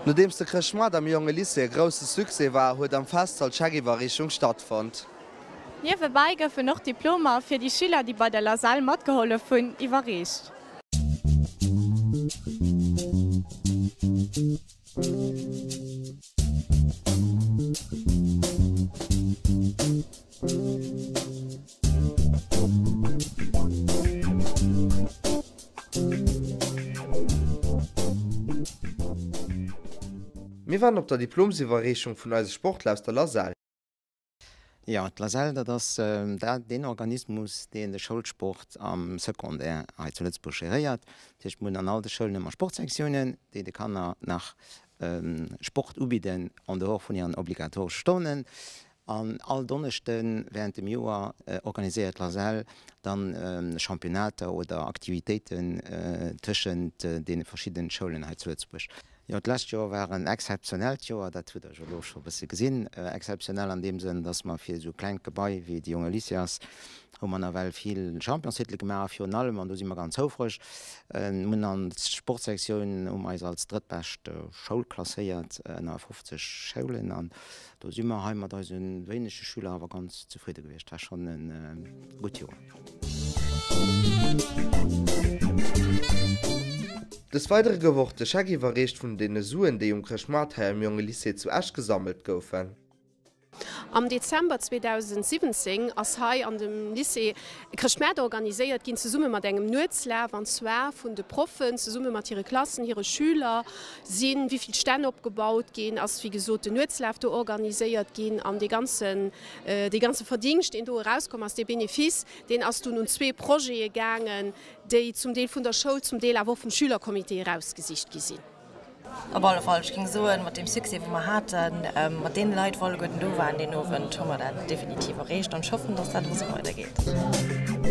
Nodeems de Chrëschtmoart am Jonge Lycée e grousse Succès war, huet am Festsall d'Scheckiwwerreechung stattfonnt. Niewebäi goufen och Diplomer fir déi Schüler, déi bei der LASEL matgehollef hunn, iwwerreecht. Mir waren op der Diplomsiwwerreechung vun eise Sportler aus der LASEL. Jo, d'LASEL, dat ass deen Organismus, deen de Schoulsport am Secondaire hei zu Lëtzebuerg geréiert. Dat heescht, mir hunn an all de Schoulen ëmmer Sportsektiounen, déi de Kanner nach Sport ubidden en dehors vun hiren obligatoresche Stonnen. An all Donneschde während dem Joer organiséiert d'LASEL dann Championnater oder Aktivitéiten tëschent deene verschiddenen Schoulen hei zu Lëtzebuerg. Jo, d'lescht Joer war en exzeptionellt Joer, dat hutt Der jo elo scho e bësse gesinn. Exzeptionell an deem Sënn, dass mer fir esou e klengt Gebai wéi de Jonge Lycée ass, hu mer nawell vill Championstitele gemaach a virun allem, an do si mer ganz houfreg, mir hunn an d'Sportsektioun hu mer eis als drëttbescht Schoul klasséiert ënner 50 Schoulen an Do si mer hei mat eise wéinege Schüler awer ganz zefridde gewiescht. War schonn e gutt Joer. Des Weidere gouf och de Scheck iwwerreecht vun deene Suen, déi um Chrëschtmaart hei am Jonge Lycée zu Esch gesammelt goufen. Am Dezember 2017 ass hei an dem Lycée e Chrëschtmaart organiséiert ginn, zesumme mat engem Nuetslaf, an zwar vun de Proffen zesumme mat hire Klassen, hire Schüler. Sinn, wéi vill Stänn opgebaut ginn, ass wéi gesot den Nuetslaf do organiséiert ginn an dee ganzen, dee ganze Verdingscht, deen do erauskomm ass, dee Benefice, deen ass dunn un zwee Projete gaangen, déi zum Deel vun der Schoul, zum Deel awer och vum Schülercomité erausgesicht gi sinn. Op alle Fall, ech géing soen, mat deem Succès, wou mer haten, mat deene Leit, wou alleguerten do waren deen Owend, hu mer dat definitiv erreecht an ech hoffen, dass dat och esou weidergeet.